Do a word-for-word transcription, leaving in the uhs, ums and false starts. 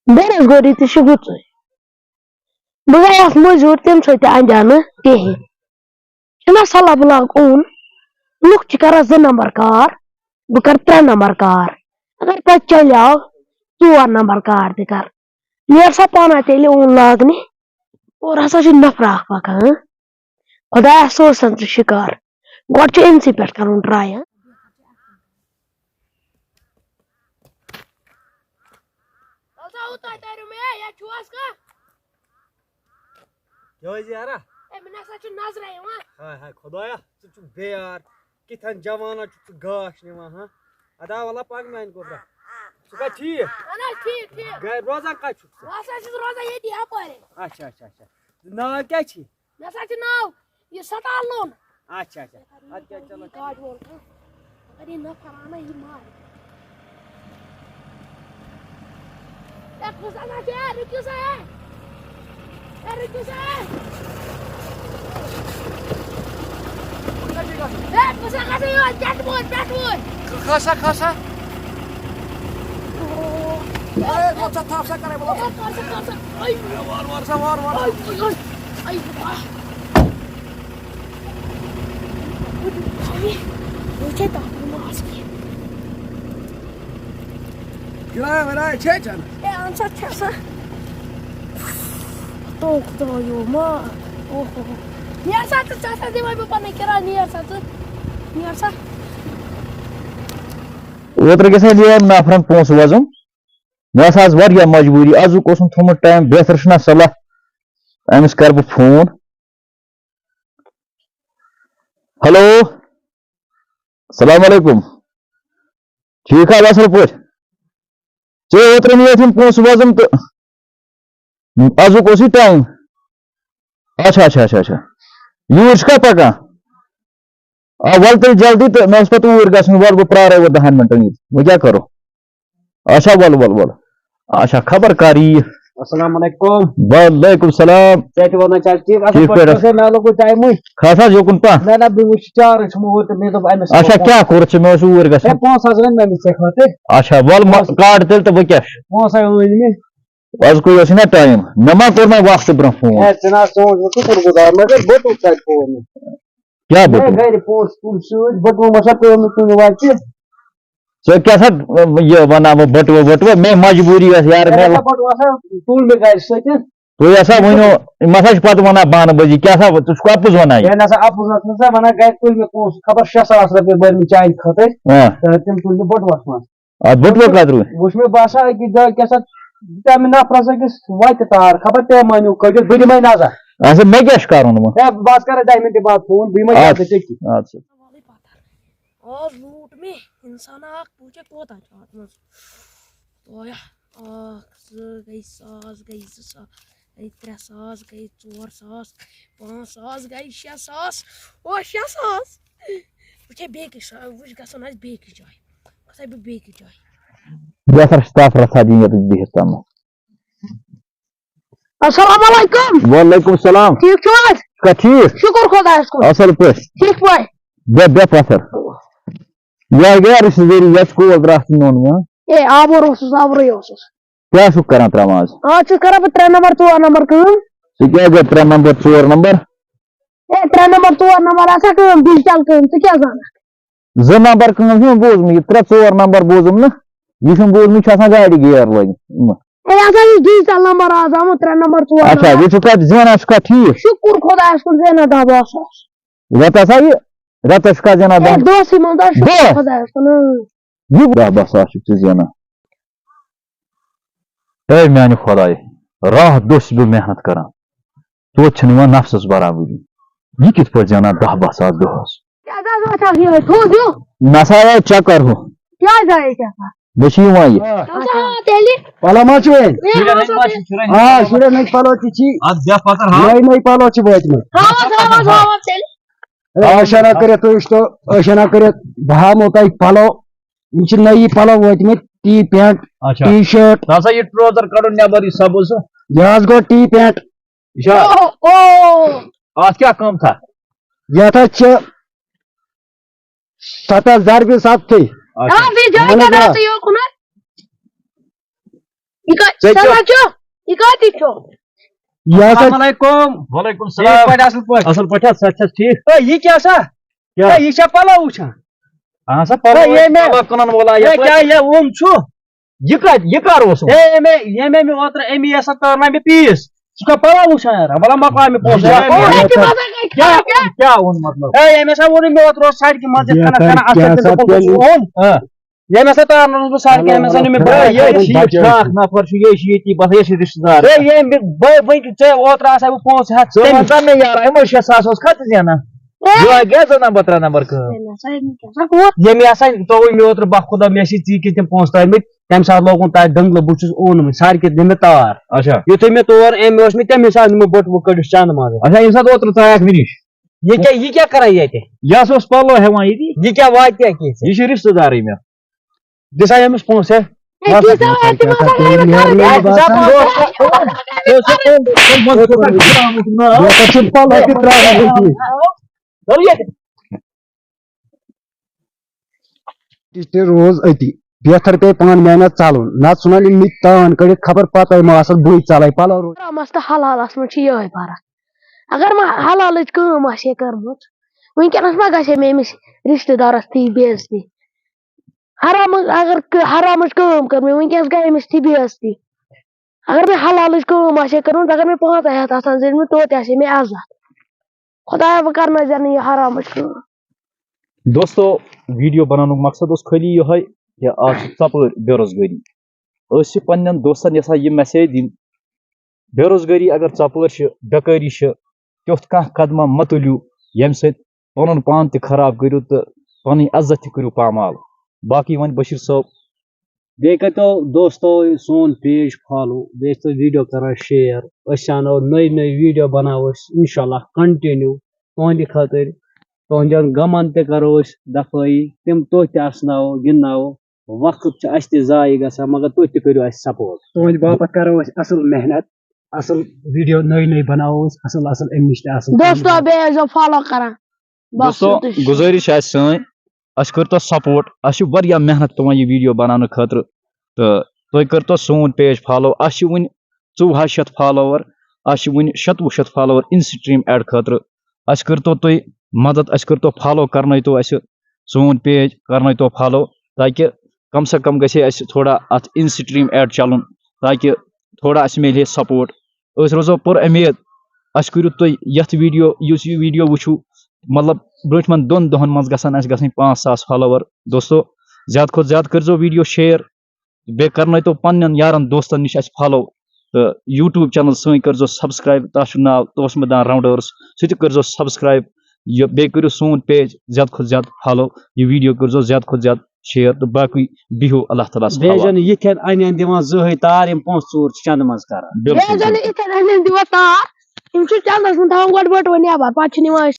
بے روزگٲری تہِ چھِ گُژٕے۔ بہٕ گٔیَس مٔزوٗر، تَمہِ سۭتۍ تہِ اَندیٛاو نہٕ کِہیٖنۍ۔ چھُنہ سہلاب لاگُن؟ لُکھ چھِ کران زٕ نمبر کار، بہٕ کرٕ ترٛےٚ نمبر کار۔ اگر پتہٕ چلیو، ژور نمبر کار تہِ کر۔ نیر سا پانہ تیٚلہِ اوٗن لاگنہِ، اورٕ ہسا چھُ نفرا اکھ پکان، ہاں؟ خۄدایا، سوزتَن ژٕ شِکار۔ گۄڈٕ چھُ أمۍسٕے پٮ۪ٹھ کَرُن try، ہاں؟ تَلہٕ سا اوٗتاے تَریُم، ہے، یَتھ چھُ حظ کانٛہہ؟ کیٛاہ حظ یارا؟ ہے، مےٚ نہ سا چھُ نظرے یِوان۔ ہاے ہاے خۄدایا، ژٕ چھُکھ بے یار۔ کِتھَن جوانَس چھُکھ ژٕ گاش نِوان، ہاں؟ ادا وَلہ پَک میٛانہِ گوٚبرا۔ ژٕ چھُکھا ٹھیٖک؟ اَہَن حظ، ٹھیٖک، ٹھیٖک۔ گَرِ روزان کَتہِ چھُکھ ژٕ؟ بہٕ ہسا چھُس روزان ییٚتی اَپٲرۍ۔ اچھا، اچھا، اچھا۔ ناو کیٛاہ چھی؟ مےٚ ہسا چھُ ناو یہِ سٹالون۔ اچھا، اچھا۔ اَدٕ کیٛاہ، چلو۔ گاڑِ وول چھُ۔ اگر یہِ نفر اَنہِ، یہِ مارِ۔ ہے، کُس اَنان چھُ؟ ہے، رُکِو سا، ہے۔ ہے، رُکِو سا، ہے۔ ہے، کُس اَنان چھُ یور؟ پٮ۪ٹھٕ وٲرۍ، پٮ۪ٹھٕ وٲرۍ۔ کھسا، کھسا۔ اے، وَل سا، تھاو سا، کَرے، وَل سا۔ ہے، کر سا، کر سا۔ اَے۔ وار، وار سا، وار، وار۔ اَے، اَے، اَے۔ وٕچھے تَتھ منٛز ماس کینٛہہ۔ کِراے وِراے چھے چَنہٕ؟ ہے، اَہَن سا چھےٚ سا۔ تو خۄدایو ما۔ اوہو۔ نیر سا ژٕ، ژےٚ سا دِمَے بہٕ پَنٕنۍ کِراے، نیر سا ژٕ۔ نیر سا۔ اوترٕ گژھِ ہا یہِ نفرَن پونٛسہٕ وۄزُم۔ مےٚ ٲس آز واریاہ مجبوٗری، آزُک اوسُم تھوٚمُت ٹایم، بہتر چھُنہ صلاح أمِس کَرٕ بہٕ فون۔ ہیلو، السلام علیکم۔ ٹھیٖک حظ، اَصٕل پٲٹھۍ۔ ژےٚ اوترٕ نِیَتھ یِم پونٛسہٕ وۄزُم تہٕ آزُک اوسُے ٹایم۔ اچھا، اچھا، اچھا، اچھا۔ یوٗرۍ چھُکھا پَکان؟ آ، وَلہٕ تیٚلہِ جلدی تہٕ مےٚ اوس پَتہٕ اوٗرۍ گژھُن، وَلہٕ بہٕ پرٛارَے وۄنۍ دَہَن مِنٹَن ییٚتہِ۔ وۄنۍ کیٛاہ کَرو؟ اچھا، وَلہٕ، وَلہٕ، وَلہٕ۔ اچھا، خبر کر یی۔ السلام علیکم۔ وعلیکم السلام۔ صحت چھُ وَنان، چھا ٹھیٖک؟ اَصٕل ٹھیٖک پٲٹھۍ پٲٹھۍ۔ اوسُے مےٚ لوٚگُے ٹایمٕے۔ کھس حظ یوٚکُن پَہہ۔ نہ، نہ، بہٕ وٕچھِ چارٕے چھُم اوٗرۍ تہٕ مےٚ دوٚپ أمِس اچھا، کیٛاہ کوٚرُتھ ژےٚ؟ مےٚ اوس اوٗرۍ گژھُن۔ ہے، پونٛسہٕ حظ أنۍ مےٚ أمِس ژےٚ خٲطرٕ۔ اچھا، وَلہٕ مہ-، پونٛسہٕ۔ کَڑ تیٚلہِ تہٕ بہٕ کیٛاہ چھُس۔ پونٛسہٕ أنۍ مےٚ۔ آز کُے اوسُے نہ ٹایم، مےٚ ما کوٚر مےٚ وقتہٕ برونٛہہ فون؟ ہے، ژٕ نہ حظ سوٗنٛچ نہٕ، ژٕ کوٚر گُزار، مےٚ گٔے بٔٹوٕ سۭتۍ فون۔ کیٛاہ ہے، بٔٹوٕ؟ گرِ پونٛسہٕ تُلۍ سۭتۍ، بٔٹوٕ ما چھا پیومُت کُنہِ وَتہِ؟ ژٕ کیٛاہ سا، یہِ وَنان وۄنۍ بٔٹوٕ ؤٹوٕ؟ مےٚ مجبوٗری ٲس یارٕ، ہے، مےٚ نہ سا بٔٹوٕ ہسا تُل مےٚ گرِ سۭتۍ۔ تُہۍ ہسا ؤنِو، یہِ ما سا چھِ پَتہٕ وَنان بانہٕ بٔجی، کیٛاہ سا، ژٕ چھُکھ اَپُز وَنان یہِ؟ ہے، نہ سا اَپُز نہ سا وَنان، گرِ تُلۍ مےٚ پونٛسہٕ، خبر شےٚ ساس رۄپیہِ بٔرۍ مٕتۍ چانہِ خٲطرٕ۔ آ۔ تہٕ تِم تُلۍ مےٚ بٔٹوَس منٛز۔ اَتھ بٔٹوٕ کَتھ روٗدۍ؟ وٕچھ مےٚ باسان أکِس جایہِ کیٛاہ سا، دِتیٛاو مےٚ نفرَس أکِس وَتہِ تار، خبر تٔمۍ ما نیوٗ کٔڑِتھ، بہٕ دِمَے نظر۔ اچھا، مےٚ کیٛاہ چھُ کَرُن وۄنۍ؟ ہے، بہٕ حظ کَرٕ دَہہِ مِنٹہِ بعد فون، بہٕ یِمَے اَدٕ جلدی ژےٚ کِتھ۔ اَدٕ سا۔ آز لوٗٹ مےٚ اِنسان اَکھ، بہٕ وٕچھے کوتاہ چھُ اَتھ منٛز۔ تویا، اَکھ، زٕ گٔے ساس، گٔے زٕ ساس، گٔے ترٛےٚ ساس، گٔے ژور ساس، پانٛژھ ساس، گٔے شےٚ ساس۔ او، شےٚ ساس۔ وٕچھے بیٚیہِ کِس، وٕچھ گژھُن آسہِ بیٚیہِ کِس جایہِ۔ گژھے بہٕ بیٚیہِ کِس جایہِ۔ بہتر چھُ تَتھ رَژھا دِنۍ ییٚتٮ۪تھ بِہِتھ تَمام۔ السلام علیکم۔ وعلیکم السلام۔ ٹھیٖک چھِو حظ؟ چھُکھا ٹھیٖک؟ شُکُر خۄدایَس کُن۔ اَصٕل پٲٹھۍ۔ ٹھیٖک پٲٹھۍ۔ بیٚہہ، بیٚہہ پَتھَر۔ یہِ گٔیا رِشتہٕ دٲری، یَتھ کول درٛاکھ ژٕ نوٚن وۄنۍ۔ اے، آوُر اوسُس، آورٕے اوسُس۔ کیٛاہ چھُکھ کران ترٛاوان آز؟ آز چھُس کران بہٕ ترٛےٚ نمبر، ژور نمبر کٲم۔ ژٕ کیٛازِ ژےٚ ترٛےٚ نمبر، ژور نمبر؟ اے، ترٛےٚ نمبر، ژور نمبر آسان کٲم، ڈیجیٹل کٲم، ژٕ کیٛاہ زانکھ؟ زٕ نمبر کٲم چھُ مےٚ بوٗزمُت، یہِ ترٛےٚ ژور نمبر بوٗزُم نہٕ، یہِ چھُم بوٗزمُت یہِ چھُ آسان گاڑِ گیر لٲگِتھ۔ اے، یہِ ہسا چھُ ڈیجیٹل نمبر آز آمُت، ترٛےٚ نمبر، ژور اچھا، نمبر۔ وۄنۍ چھُکھ اَتھ زینان، چھُکھا ٹھیٖک؟ شُکُر خۄدایَس کُن، زینان دَہ باہ ساس۔ رٮ۪تَس ہا یہِ، رٮ۪تَس چھُکھا زینان اے، دَہ؟ دۄہسٕے منٛز ہا، شُکُر دۄہَس؟ خۄدایَس کُن، اۭں۔ یہِ دَہ باہ ساس چھُکھ ژٕ زینان۔ اے میانہِ خۄدایہِ، راتھ دۄہ چھُس بہٕ محنت کران، توتہِ چھَنہٕ یِوان نفسَس برابری۔ یہِ کِتھ پٲٹھۍ زینان دَہ باہ ساس دۄہَس؟ کیٛاہ حظ وۄتھان یِہوٚے تھوٚد ہیوٗ؟ نہ سا آے چکر ہُہ۔ کیٛازِ آے چکر؟ مےٚ چھُ یِوان یہِ۔ آ۔ تیٚلہِ۔ پَلو ما چھُ وۄنۍ؟ ہے، شُرٮ۪ن ہٕنٛدۍ ما چھِ، شُرٮ۪ن ہٕنٛدۍ؟ آ، شُرٮ۪ن ہٕنٛدۍ پَلو تہِ چھِ۔ اَتھ بیٚہہ پَتھَر ہاو۔ نٔے نٔے پَلو چھِ وٲتۍمٕتۍ۔ ہاوَس، ہاوَس، ہاوَس تیٚلہِ۔ عٲشہ نہ کٔرِتھ تُہۍ وٕچھتو، عٲشہ نہ کٔرِتھ، بہٕ ہاومو تۄہہِ پَلو۔ یِم چھِ نٔیی پَلو وٲتۍمٕتۍ، ٹی پینٹ، اچھا۔ T shirt. ژٕ ہسا یہِ ٹرٛوزر کَڑُن نٮ۪بر، یہِ سبٕز ہُہ۔ یہِ حظ گوٚو ٹی پینٹ۔ یہِ چھا؟ او، او۔ اَتھ کیٛاہ قۭمتھا؟ یَتھ حظ چھِ سَتَتھ ضربِ سَتتھٕے۔ اچھا۔ آ، بیٚیہِ جاے اَہَن حظ، کَتھ آ۔ آسہٕ یوکُن حظ؟ یہِ کَتہِ ژےٚ کیٛاہ؟ سَنا چھُ؟ یہِ کَتہِ چھُ؟ یہِ ہسا السلام علیکم۔ وعلیکم ٹھیٖک السلام۔ پٲٹھۍ، اَصٕل پٲٹھۍ۔ اَصٕل پٲٹھۍ ہا، صحت چھَس ٹھیٖک؟ ہے، یہِ کیٛاہ سا؟ کیٛاہ؟ ہے، یہِ چھا پَلو وٕچھان؟ اَہَن سا، پَلو ہے، ییٚمہِ پَلو کٕنَن وول ہا ہے، یَپٲرۍ۔ کیٛاہ یہِ اوٚن چھُ؟ یہِ کَتہِ؟ یہِ کَر اوس اوٚن؟ ہے، ییٚمہِ، ییٚمہِ مےٚ اوترٕ أمی یَسا تٲر نہ مےٚ پیٖس۔ ژٕ چھُکھا پَلو وٕچھان یارا؟ وَلہٕ مۄکلاو مےٚ پونٛسہٕ۔ ہے، ہے، ہے، ہے، کیٛاہ، کیٛاہ اوٚن مطلب؟ ہے، ییٚمہِ ہسا ووٚن مےٚ اوترٕ اوس سڑکہِ منٛز یِتھ کَنَتھ بیکار کَنَتھ اَتھ کیٛاہ پٮ۪ٹھ سا دوٚپُن، تیٚلہِ؟ اوٚن۔ آ۔ ییٚمہِ ہسا تارنَس بہٕ سڑکہِ، ییٚمہِ ہسا نیوٗ مےٚ بڑٕ بڑٕ۔ یہِ، یہِ چھِ یہِ ٹھاکھ نفر چھُ، یہِ چھِ ییٚتی بَسان، یہِ چھِ رِشتہٕ دار۔ ہے، ییٚمہِ بہٕ، بہٕ، بہٕ، ژےٚ اوترٕ آسہٕ ہا بہٕ پونٛسہٕ ہٮ۪تھ، ژٕ تٔمِس وَن تہٕ مےٚ یارا، یِمو شےٚ ساس اوس کَتہِ زینان؟ ہے۔ یہِ وَنہِ کیٛاہ زٕ نمبر، ترٛےٚ نمبر کٲم؟ ہے، نہ سا، ہے، نہ کیٛاہ سا ہُہ؟ ییٚمہِ ہسا ترٛووُے مےٚ اوترٕ بخدا، مےٚ ٲسی ژیٖرۍ کِتۍ تِم پونٛسہٕ ترٛٲومٕتۍ، تَمہِ ساتہٕ لوگُن تَتہِ دٔنٛدلہٕ، بہٕ چھُس اوٚن مےٚ سارِ کِتۍ نِمہٕ مےٚ تار۔ اچھا۔ یُتھُے مےٚ تور أمۍ اوس مےٚ تَمہِ حسابہٕ نِمُت بٔٹوٕ کٔڑِتھ چنٛدٕ منٛزٕ۔ اچھا، ییٚمہِ ساتہٕ اوترٕ ژاے اکھ وِنِش۔ یہِ کیٛاہ، یہِ کیٛاہ کران ییٚتہِ؟ یہِ ہسا اوس پلو ہٮ۪وان ییٚتی۔ یہِ کیٛاہ واتہِ کیٛاہ کیٛاہ ژےٚ؟ یہِ چھِ رِشتہٕ دارٕے مےٚ۔ دِ سا أمِس پونٛسہٕ، ہے۔ ہے، دِ سا، ہے، تِم ہسا تُلۍ نیرنٕے باسان۔ بہٕ ہسا چھُس پلو تہِ ترٛاوان أتی۔ تہِ روز أتی۔ بہتر پے پان محنت ژلُن۔ نتہٕ ژھُنن یِم مِتۍ تان کٔڑِتھ، خبر پتے ما آسن بٕے ژلے پلو روز۔ حرامس تہٕ حلالس منٛز چھِ یِہوٚے فرق۔ اگر ما حلالٕچ کٲم آسہِ ہے کٔرمٕژ، وٕنکیٚنس ما گژھِ ہے مےٚ أمِس رشتہٕ دارس تھی بے عزتی؟ حرام، اگر ک-، حرامٕچ کٲم کٔر مےٚ، وٕنکیٚنس گٔے أمِس تھی بے عزتی۔ اگر مےٚ حلالٕچ کٲم آسہِ ہے کٔرمٕژ، اگر مےٚ پانٛژھ ہتھ آسہٕ ہن زیٖنمٕتۍ، توتہِ آسہِ ہے مےٚ عزت۔ خدایا، وۄنۍ کرنٲے زٮ۪ن نہٕ یہِ حرامٕچ کٲم۔ دوستو، ویڈیو بناونُک مقصد اوس خٲلی یِہوٚے کہِ آز چھِ ژۄپٲرۍ بے روزگٲری۔ أسۍ چھِ پننٮ۪ن دوستن یژھان یہِ message دِنۍ، بے روزگٲری اگر ژۄپٲرۍ چھِ، بیکٲری چھِ، تیُتھ کانٛہہ قدمہ مہ تُلِو، ییٚمہِ سۭتۍ پنُن پان تہِ خراب کٔرِو تہٕ پنٕنۍ عزت تہِ کٔرِو پامال۔ باقٕے وۄنۍ بشیٖر صٲب۔ بیٚیہِ کٔرۍتو دوستو سون page follow، بیٚیہِ ٲسۍتو ویڈیو کران share۔ أسۍ اَنو نٔے نٔے ویڈیو، بناوو أسۍ انشاءاللہ continue تُہنٛدِ خٲطرٕ۔ تُہنٛدٮ۪ن غمن تہِ کرو أسۍ دفٲیی، تِم تُہۍ تہِ اسناوو، گِنٛدناوو۔ وقت چھُ اَسہِ تہِ ضایع گژھان، مگر تُہۍ تہِ کٔرِو اَسہِ support۔ تُہنٛدِ باپتھ کرو أسۍ اصل محنت، اصل ویڈیو نٔے نٔے بناوو أسۍ، اصل اصل اَمہِ نِش تہِ اصل۔ دوستو، بیٚیہِ ٲسۍزیو follow کران۔ بس دوستو، یُتُے چھُ۔ گُزٲرِش چھِ اَسہِ سٲنۍ، اَسہِ کٔرۍتو support، اَسہِ چھُ واریاہ محنت پٮ۪وان یہِ ویڈیو بناونہٕ خٲطرٕ، تہٕ تُہۍ کٔرۍتو سون page follow۔ اَسہِ چھِ وٕنہِ ژوٚوُہ شیٚتھ follower، اَسہِ چھِ وٕنہِ شَتوُہ شیٚتھ follower Instagram ad خٲطرٕ۔ اَسہِ کٔرۍتو تُہۍ مدد، اَسہِ کٔرۍتو follow، کرنٲیتو اَسہِ سون page، کرنٲیتو follow، تاکہِ کم سے کم گژھِ ہے اَسہِ تھوڑا اَتھ Instagram ad چلُن، تاکہِ تھوڑا اَسہِ میلہِ ہے support۔ أسۍ روزو پُر اُمید، اَسہِ کٔرِو تُہۍ یَتھ ویڈیو، یُس یہِ ویڈیو وٕچھِو، مطلب، برٛونٛٹھمٮ۪ن دۄن دۄہَن منٛز گژھن اَسہِ گژھٕنۍ پانٛژھ ساس follower۔ دوستو، زیادٕ کھۄتہٕ زیادٕ کٔرۍزیو ویڈیو share، بیٚیہِ کرنٲیتو پننٮ۪ن یارن دوستن نِش اَسہِ follow، تہٕ YouTube channel سٲنۍ کٔرۍزیو subscribe، تَتھ چھُ ناو توسہٕ میدان Rounders، سُہ تہِ کٔرۍزیو subscribe۔ یہِ بیٚیہِ کٔرِو سون page زیادٕ کھۄتہٕ زیادٕ follow، یہِ ویڈیو کٔرۍزیو زیادٕ کھۄتہٕ زیادٕ share، تہٕ باقٕے بِہِو اللہ تعالیٰ ہَس بیٚیہِ حوالہٕ۔ زَن یِتھٮ۪ن اَنٮ۪ن دِوان زٕہٕے تار، یِم پونٛسہٕ ژوٗر چھِ چندٕ منٛز کران۔ بِلکُل، بیٚیہِ زَن بِلکُل۔ یِتھٮ۪ن اَنٮ۪ن دِوان تار، یِم چھِ چندس منٛز تھاوان گۄڈٕ بٔٹوٕ نٮ۪بر، پتہٕ چھِ نِوان أسۍ۔